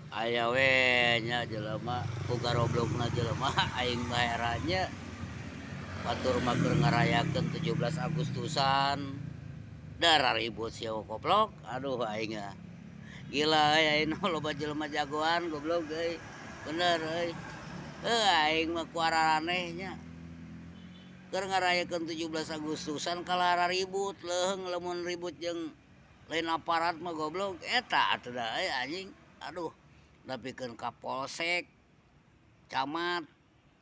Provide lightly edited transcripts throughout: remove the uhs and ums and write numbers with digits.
Aya we nya jelema ku garoblogna jelema aing mah heran nya. Batur mah keur ngarayakeun 17 Agustusan da ribut sia koplok, aduh aing ah. Gila euy aing loba jelema jagoan goblok euy. Bener euy. Heuh aing mah ku araraneh nya. Keur ngarayakeun 17 Agustusan kalah ribut leuheung lamun ribut jeung lain aparat mah goblok eta atuh da euy anjing. Aduh nepikeun ka polsek, camat,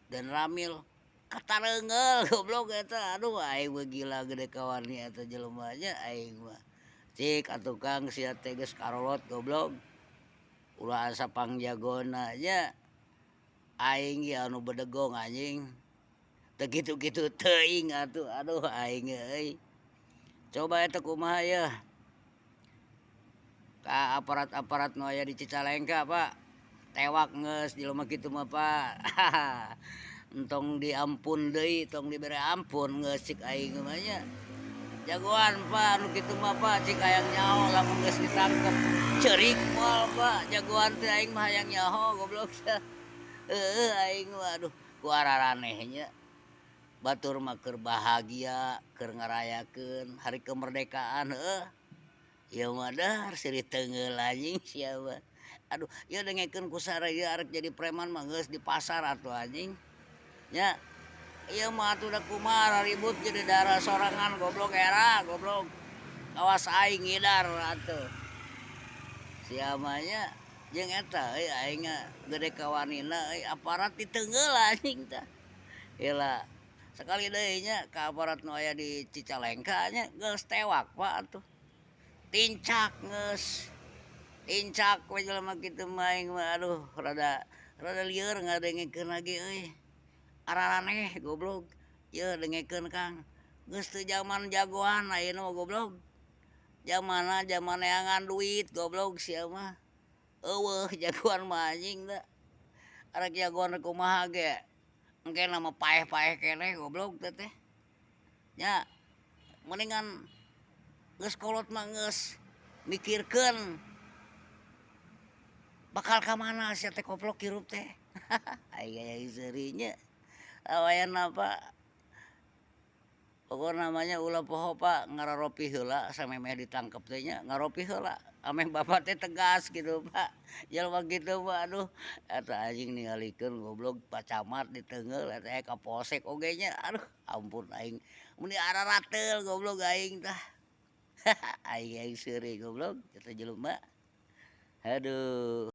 danramil katareunggeul goblok eta, aduh aing mah gila gede kawani eta jelema nya aing mah. Cik atuh Kang sia teh geus karolot goblok. Ulah asa pangjagona nya. Aing ge anu bedegong anjing. Teu kitu-kitu teuing atuh, aduh aing euy. Coba eta kumaha yeuh. Ka aparat-aparat nu aya di Cicalengka, Pak. Tewak geus jelema kitu mah, Pak. Entong diampun deui, tong dibere ampun geus cik aing mah nya. Jagoan Pak nu kitu mah Pak, cik hayang nyaho lamun geus ditangkep. Ceurik moal Pak, jagoan teh aing mah hayang nyaho goblok. Heueuh aing mah aduh ku araraneh nya. Batur mah keur bahagia, keur ngarayakeun hari kemerdekaan heueuh. Ieu mah dar silih teungeul anjing sia mah. Aduh ieu dengekeun ku sare ieu arek jadi preman mah geus di pasar atuh anjing. Nya ieu mah atuh da kumaha ribut jadi darah sorangan goblok era goblok. Kawas aing ngidar atuh. Sia mah nya jeung eta euy aing gede kawanina euy aparat diteungeul anjing tah. Gila sakali deui nya ka aparat nu aya di Cicalengka nya geus tewak Pak atuh. Tincak geus. Tincak we jelema kitu mah aing mah aduh rada rada lieur ngadengekeun lagi euy. Araraneh goblok. Yeuh dengekeun Kang. Geus teu jaman jagoan ayeuna mah goblok. Jamanna jaman neangan duit goblok sia mah. Eueuh jagoan mah anjing da. Arek jagoan kumaha ge engkena mah paeh-paeh keneh goblok teh teh. Nya mendingan geus kolot mah geus mikirkeun bakal ka mana sia teh koplok hirup teh. Aing aya seuri nya. Awayan Pak. Pokona mah nya ulah poho Pak ngararopi heula samemeh ditangkep teh nya ngaropi heula ameh bapak teh tegas gitu Pak. Jelema kitu mah aduh eta anjing ningalikeun goblok Pak Camat diteungeul eta aya Kapolsek oge nya aduh ampun aing mun ararateul goblok aing tah. Aing seuri goblok eta jelema. Aduh.